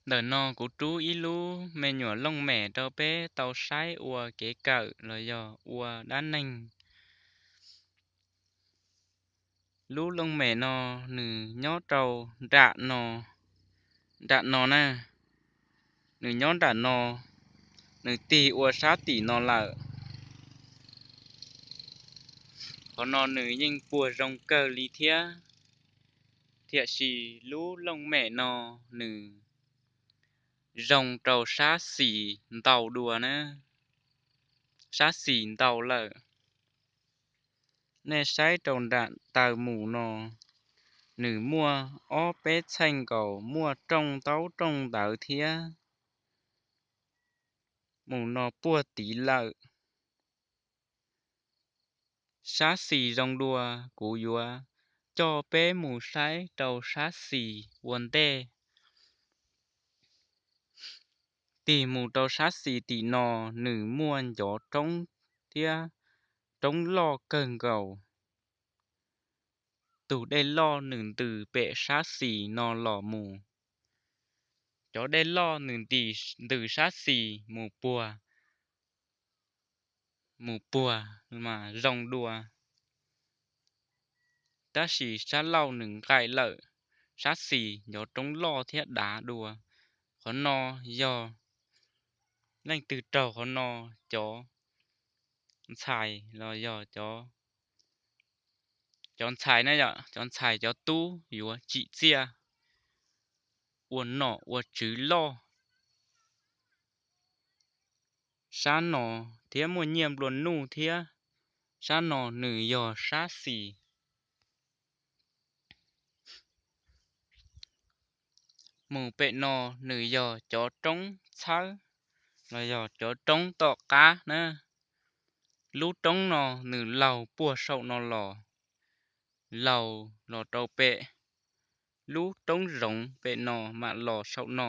Ntawm no kuv rub ib lub me nyuam looj mem rau peb tau saib ua kev kawm los yog ua dab neeg. Lub looj mem no nws nyob rau nram no, nram no na, nws nyob nram no, nws tig ua sab tim no lawm. Qhov no nws yeej puag zoo kawg li thiab, tiam sis lub looj mem no nws zoo rau sab xis ntau dua na, sab xis ntau lawm. Nej saib rau nram taw mus no, nws muaj ob peb txheej nkaus, muaj rooj ntaub rooj ntawv thiab. Mus no puag tid lawm. Sab xis zoo dua, kuv yuav coj peb mus saib rau sab xis ua ntej. Tig mus rau sab xis tim no, nws muaj ncov roob thiab, roob loj kawg nkaus. Tus dej loj nws ntws pem sab xis no los mus. Cov dej loj nws ntws sab xis mus puag, mus puag mas zoo dua. Tab sis sab laug nws nqaim lawm, sab xis ncov roob loj thiab dav dua. Qhov no yog leej twg raug qhov no, cov ntxhais los yog cov, cov ntxhais na yom, cov ntxhais cov tub yuav tsim txiaj ua nom ua tswv loj sab no thiab muaj nyiaj nplua nuj thiab. Sab no nws yog sab xis. Mus pem no nws yog cov roob txhawb los yog cov roob tom qab na. Lub roob no nws laug puag saum no los, laug los rau pem lub roob zoov pem no mam los saum no.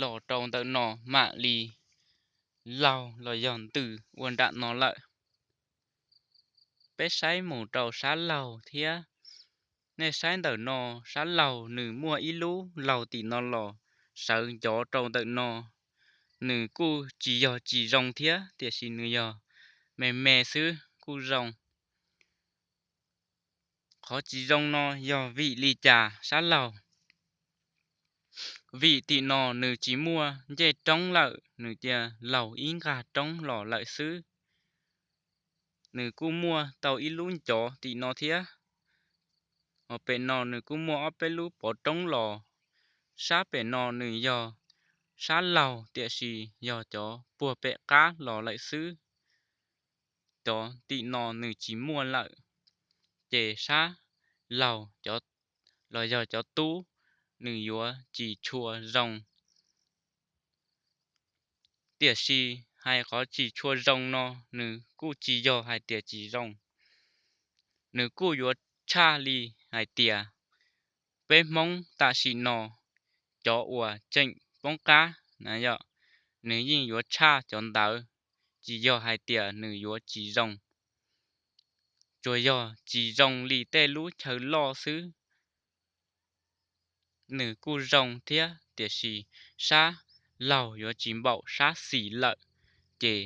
Los rau ntawm no mam li laug los yog ntws ua nram no lawm. Peb saib mus rau sab laug thiab. Nej saib ntawm no, sab laug nws muaj ib lub laug tim no los sawv ncov rau ntawm no. Nws kuj tsis yog tsis zoo thiab, tiam sis nws yog me me xwb kuj zoo. Qhov tsis zoo no yog vim li cas sab laug? Vim tim no nws tsis muaj ncej roob lawm, nws cia laug ib nqag roob los lawm xwb. Nws kuj muaj tau ib lub ncov tim no thiab. Ho pem no nws kuj muaj ob peb lub pov roob los. Sab pem no nws yog sab laug, tiam sis yog cov puag pem qab los lawm xwb. Cov tim no nws tsis muaj lawm, ces sab laug cov, los yog cov tub, nws yuav tsis tshua zoo. Tiam sis hais qhov tsis tshua zoo no, nws kuj tsis yog hais tias tsis zoo. Nws kuj yuav tshaj li hais tias peb Hmoob tam sim no cov uas tseem poob qab na yom, nws yeej yuav tshaj cov ntawd, tsis yog hais tias nws yuav tsis zoo. Tsuas yog tsis zoo li tej lub chaw loj xwb. Nws kuj zoo thiab, tiam sis sab laug yuav tsis npaum sab xis lawm, ces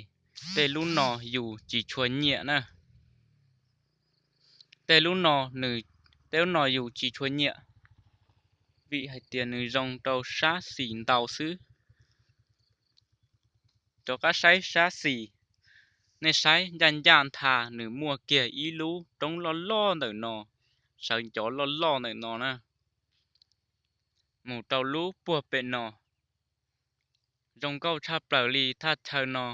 tej lub no yus tsis tshua nyiam na. Tej lub no nws, tej lub no yus tsis tshua nyiam, vim hais tias nws zoo rau sab xis ntau xwb. Rov qab saib sab xis, nej saib ncaj ncaj ntha nws muaj kiag ib lub roob loj loj ntawm no, sawv ncov loj loj ntawm no na, mus rau lub puag pem no. Zoo nkauj tshaj plaws li thaj chaw no.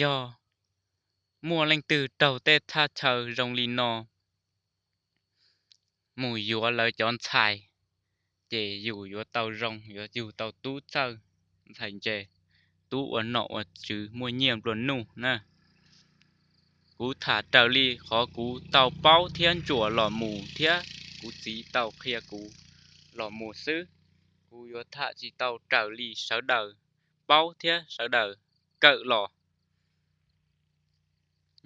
Yog muaj leej twg raug tej thaj chaw zoo li no mus yuav lawv cov ntxhais, ces yus yuav tau zoo, yuav yug tau tub txawj ntxhais ntse, tub ua nom ua tswv muaj nyiaj nplua nuj na. Kuv tham raws li qhov kuv tau paub thiab ntsuam los mus thiab kuv txiv tau qhia kuv los mus xwb. Kuv yuav tham tsis tau raws li sawv daws paub thiab sawv daws kawm los.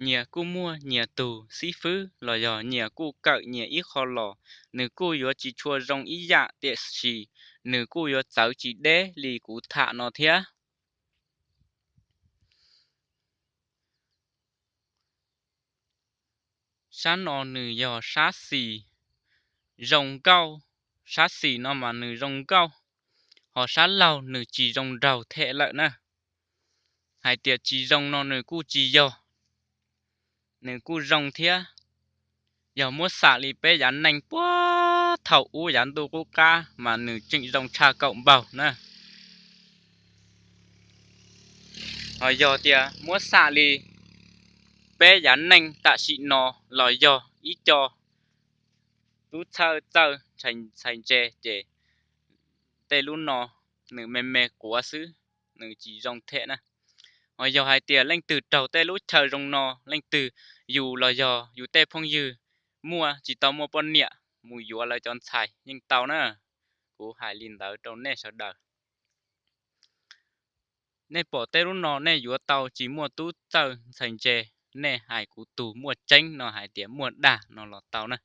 nyias kuj muaj nyias tus xib fwb los yog nyias kuj kawm nyias ib qho los, nws kuj yuav tsis tshua zoo ib yam, tiam sis nws kuj yuav txawv tsis deb li kuv tham no thiab. Sab no nws yog sab xis zoo nkauj, sab xis no mas nws zoo nkauj, ho sab laug nws tsis zoo nraug them lawm na. Hais tias tsis zoo no nws kuj tsis yog, nws kuj zoo thiab. Yog muab xam li peb yav neej puag thaum ub yav ntuj qub qab mas nws tseem zoo tshaj kaum npaug na. Ho yog tias muab xam li peb yav neej tam sim no los yog ib co tub txawj txawj ntxhais ntse ces tej lub no nws me me quav xwb, nws tsis zoo them na. Ho yog hais tias leej twg raug tej lub chaw zoo no, leej twg yus los yog yus tej phooj ywg muaj tsis tau muaj poj niam mus yuav lawv cov ntxhais yeej tau na. Kuv hais li ntawd rau nej sawv daws. Nej pom tej lub no nej yuav tau tsis muaj tub txawj ntxhais ntse, nej hais kuv tus muaj tseeb no hais tias muaj dag no los tau na.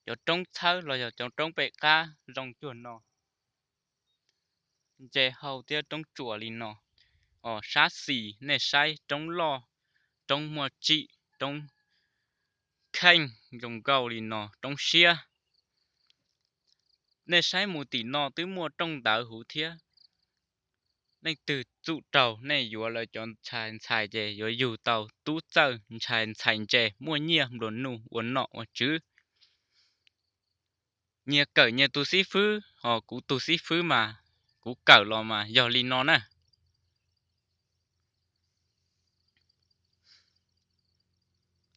Cov roob txhawb los yog cov roob pem qab zoo cuag no, ntse hau thiab roob tsuas li no. Os, sab xis nej saib roob loj, roob muaj tsim, roob kheej zoo nkauj li no, roob siab. Nej saib mus tim no twb muaj rooj ntawd huv thiab. Leej twg txum raug nej yuav lawv cov ntxhais ntxhais ces yuav yug tau tub txawj ntxhais ntxhais ntse muaj nyiaj nplua nuj ua nom ua tswv. Nyias kawm nyias tus xib fwb, ho kuv tus xib fwb mas kuv kawm los mas yog li no na.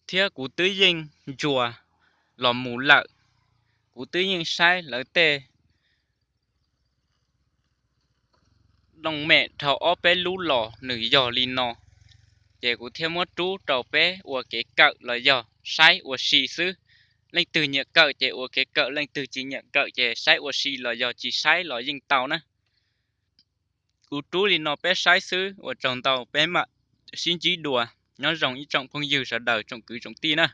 Thiab kuv twb yeej ntsuas los mus lawm, kuv twb yeej saib lawv tej looj mem dhau ob peb lub los nws yog li no, ces kuv thiaj muab rub rau peb ua kev kawm los yog saib ua si xwb. Leej twg nyiam kawm ces ua kev kawm, leej twg tsis nyiam kawm ces saib ua si los yog tsis saib los yeej tau na. Kuv rub li no peb saib xwb, ua tsaug ntau, peb mam sib ntsib dua. Nyob zoo ib tsoom phooj ywg sawv daws, tsoom kwv tsoom tij na.